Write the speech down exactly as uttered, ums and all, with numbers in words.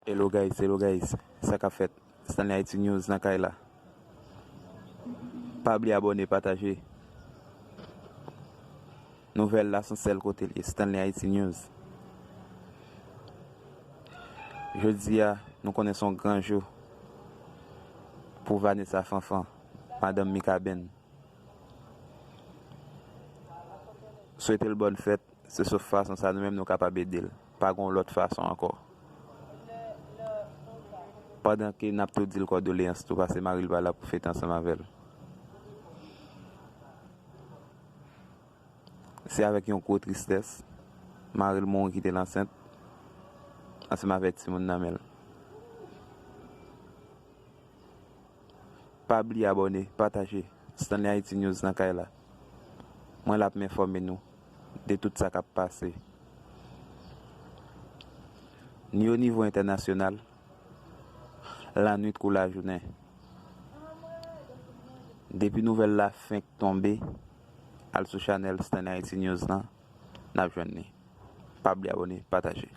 Hello guys, hello guys, sa k ap fèt? Stanley Haiti News nan kay la. Pa bliye abòne, pataje. Nouvèl la se yon sèl kote l ye, Stanley Haiti News. Jodi a, nou konnen se yon gran jou pou Vanessa Fanfan, madanm Mikaben. Swete l bòn fèt, se sèl fason sa nou menm nou kapab ede l. Pa gen yon lòt fason ankò. Pandan ke n ap tou di l kondoleyans tou, paske mari l pa la pou fete ansanm avè l. Se avèk yon gwo tristès, mari l mouri kite l ansent, ansanm avèk timoun nan men l. Pa bliye abòne, pataje. Stanley Haiti News nan kay la. Mwen la pou m enfòme nou de tout sa k ap pase. Ni o nivo entènasyonal, lannwit kou lajounen. Depi nouvèl la fenk tonbe, al sou chanèl Stanley Haiti News lan, n ap jwenn li. Pa bliye abòne, pataje.